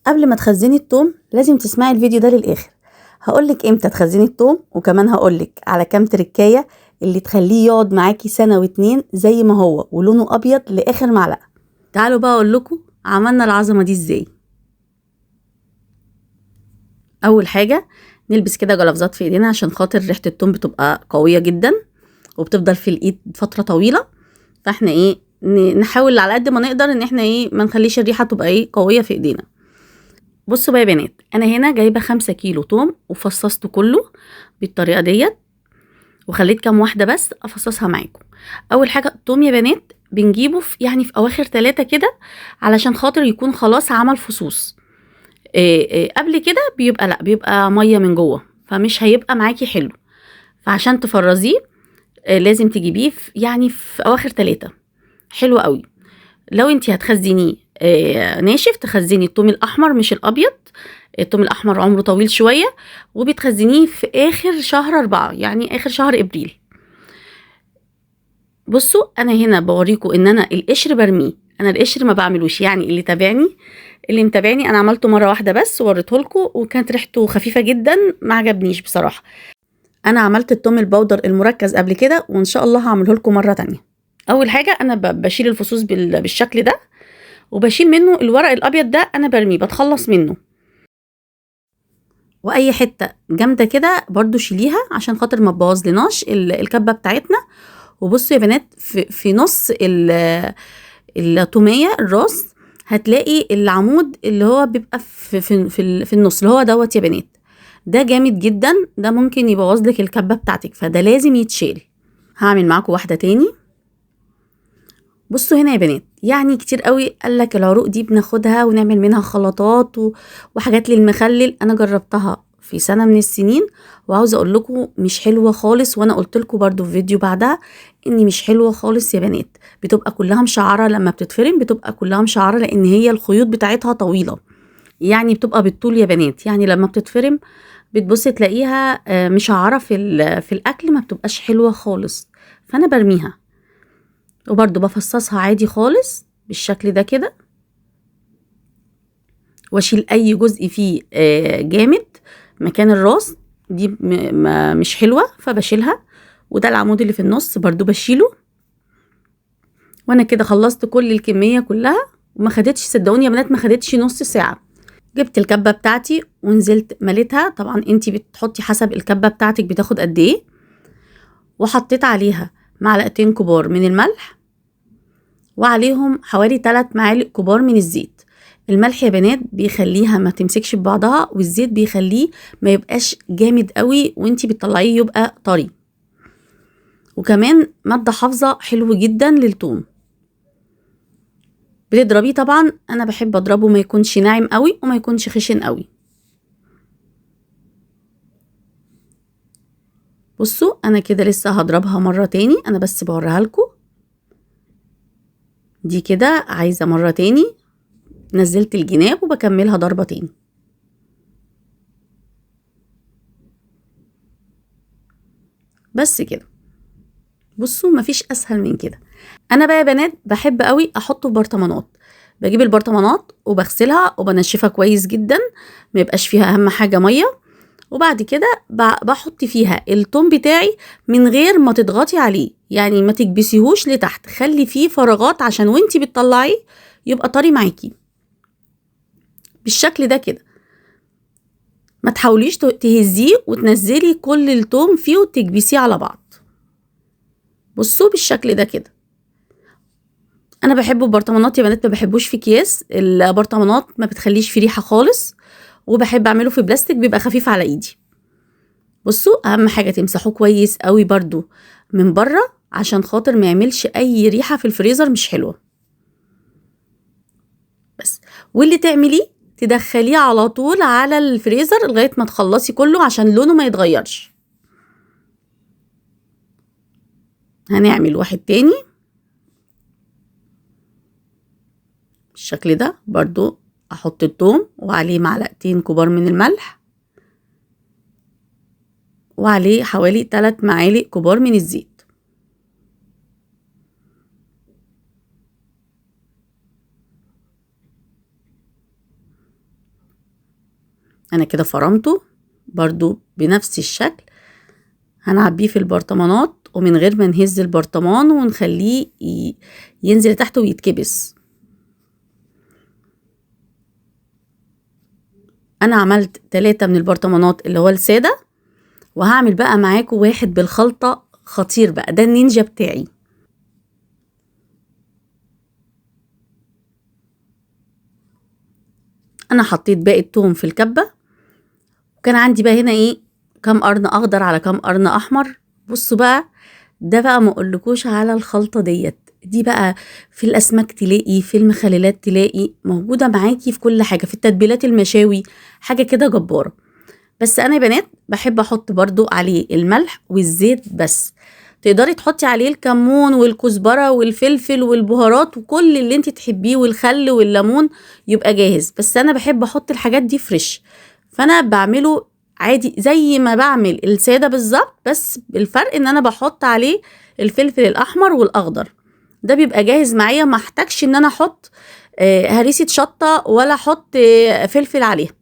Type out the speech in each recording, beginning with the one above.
قبل ما تخزني التوم لازم تسمعي الفيديو ده للاخر. هقولك امتى تخزني التوم، وكمان هقولك على كام تركايه اللي تخليه يقعد معاكي سنة واتنين زي ما هو ولونه ابيض لاخر معلقه. تعالوا بقى اقول لكم عملنا العظمة دي ازاي. اول حاجة نلبس كده جلافزات في ايدينا عشان خاطر ريحه التوم بتبقى قوية جدا وبتفضل في الايد فترة طويلة، فاحنا ايه نحاول على قد ما نقدر ان احنا ايه ما نخليش الريحة تبقى ايه قوية في ايدينا. بصوا بقى يا بنات، انا هنا جايبه 5 كيلو توم وفصصته كله بالطريقة ديت، وخليت كام واحدة بس افصصها معاكم. اول حاجة التوم يا بنات بنجيبه في يعني في اواخر 3 كده علشان خاطر يكون خلاص عمل فصوص. قبل كده بيبقى لا، بيبقى مية من جوه فمش هيبقى معاكي حلو، فعشان تفرزيه لازم تجيبيه يعني في اواخر 3. حلو قوي. لو انتي هتخزنيه ناشف تخزني التوم الاحمر مش الابيض، التوم الاحمر عمره طويل شوية، وبتخزنيه في اخر شهر 4 يعني اخر شهر ابريل. بصوا انا هنا بوريكم ان انا القشر برميه، انا القشر ما بعملوش، يعني اللي متابعني انا عملته مرة واحدة بس ووريته لكم وكانت ريحته خفيفة جدا ما عجبنيش بصراحة. انا عملت التوم البودر المركز قبل كده وان شاء الله هعمله لكم مرة تانية. اول حاجة انا بشيل الفصوص بالشكل ده، وبشيل منه الورق الابيض ده انا برميه بتخلص منه، واي حتة جامدة كده برضو شيليها عشان خاطر ما تبوظ لناش الكبه بتاعتنا. وبصوا يا بنات في نص التوميه الراس هتلاقي العمود اللي هو بيبقى في النص اللي هو دوت يا بنات، ده جامد جدا، ده ممكن يبوظ لك الكبه بتاعتك، فده لازم يتشيل. هعمل معاكم واحدة تاني. بصوا هنا يا بنات، يعني كتير قوي قال لك العروق دي بناخدها ونعمل منها خلطات وحاجات للمخلل. انا جربتها في سنة من السنين وعاوزه اقول لكم مش حلوة خالص، وانا قلت لكم برده في فيديو بعدها اني مش حلوة خالص يا بنات، بتبقى كلها مشعره لما بتتفرم، بتبقى كلها مشعره لان هي الخيوط بتاعتها طويلة، يعني بتبقى بالطول يا بنات، يعني لما بتتفرم بتبصي تلاقيها مشعره في الاكل، ما بتبقاش حلوة خالص، فانا برميها. وبرده بفصصها عادي خالص بالشكل ده كده، واشيل اي جزء فيه جامد مكان الراس دي مش حلوة فبشيلها، وده العمود اللي في النص برده بشيله. وانا كده خلصت كل الكمية كلها وما خدتش، صدقوني يا بنات ما خدتش نص ساعة. جبت الكبه بتاعتي ونزلت مليتها، طبعا انتي بتحطي حسب الكبه بتاعتك بتاخد قد ايه، وحطيت عليها معلقتين كبار من الملح وعليهم حوالي 3 معالق كبار من الزيت. الملح يا بنات بيخليها ما تمسكش ببعضها، والزيت بيخليه ما يبقاش جامد قوي وانتي بتطلعيه يبقى طري، وكمان مادة حافظة حلو جدا للثوم. بتضربيه طبعا، انا بحب اضربه ما يكونش ناعم قوي وما يكونش خشن قوي. بصوا انا كده لسه هضربها مرة تاني، انا بس بوريها لكم دي كده عايزة مرة تاني. نزلت الجناب وبكملها ضربة تاني. بس كده. بصوا مفيش اسهل من كده. انا بقى يا بنات بحب قوي احطه في برطمانات، بجيب البرطمانات وبغسلها وبنشفها كويس جدا ما يبقاش فيها اهم حاجة مية، وبعد كده بحط فيها التوم بتاعي من غير ما تضغطي عليه، يعني ما تكبسيهوش لتحت، خلي فيه فراغات عشان وانتي بتطلعيه يبقى طري معاكي بالشكل ده كده. ما تحاوليش تهزيه وتنزلي كل التوم فيه وتكبسيه على بعض. بصوا بالشكل ده كده. انا بحبه ببرطمانات يا بنات، ما بحبوش في اكياس، البرطمانات ما بتخليش فيه ريحه خالص، وبحب اعمله في بلاستيك بيبقى خفيف على ايدي. بصوا اهم حاجة تمسحوه كويس قوي برضو من بره عشان خاطر ما يعملش اي ريحه في الفريزر مش حلوة. بس واللي تعمليه تدخليه على طول على الفريزر لغاية ما تخلصي كله عشان لونه ما يتغيرش. هنعمل واحد تاني بالشكل ده برضو، احط الثوم وعليه معلقتين كبار من الملح وعليه حوالي 3 معالق كبار من الزيت. انا كده فرمته برضو بنفس الشكل، هنعبيه في البرطمانات ومن غير ما نهز البرطمان ونخليه ينزل تحت ويتكبس. انا عملت 3 من البرطمانات اللي هو السادة، وهعمل بقى معاكم واحد بالخلطه خطير بقى، ده النينجا بتاعي. انا حطيت باقي التوم في الكبه، وكان عندي بقى هنا ايه كام قرن اخضر على كام قرن احمر. بصوا بقى ده بقى ما اقولكوش على الخلطة ديت، دي بقى في الاسماك تلاقي، في المخللات تلاقي، موجودة معاكي في كل حاجة، في التتبيلات المشاوي، حاجة كده جبارة. بس انا يا بنات بحب احط برضو عليه الملح والزيت بس، تقدري تحطي عليه الكمون والكزبره والفلفل والبهارات وكل اللي انت تحبيه والخل والليمون يبقى جاهز، بس انا بحب احط الحاجات دي فريش، فانا بعمله عادي زي ما بعمل السادة بالظبط، بس الفرق ان انا بحط عليه الفلفل الاحمر والاخضر، ده بيبقى جاهز معايا، ما احتاجش ان انا احط هريسه شطه ولا احط فلفل عليها،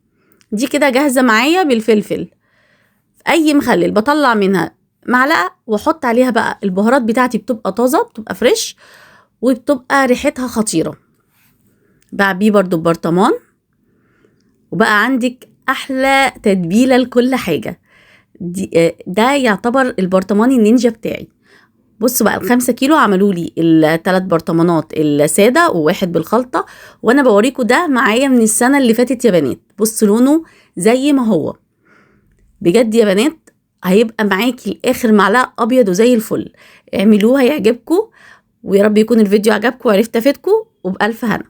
دي كده جاهزة معايا بالفلفل. اي مخلل بطلع منها معلقه واحط عليها بقى البهارات بتاعتي، بتبقى طازة بتبقى فريش وبتبقى ريحتها خطيرة. بعبيه برضو ببرطمان، وبقى عندك احلى تتبيله لكل حاجة. دي ده يعتبر البرطمان النينجا بتاعي. بصوا بقى ال5 كيلو عملوا لي ال3 برطمانات السادة وواحد بالخلطه، وانا بوريكم ده معايا من السنة اللي فاتت يا بنات. بصوا لونه زي ما هو بجد يا بنات، هيبقى معاكي لاخر معلقه ابيض وزي الفل. اعملوه هيعجبكم، ويا رب يكون الفيديو عجبكم وعرفت افيدكم، وبالف هنا.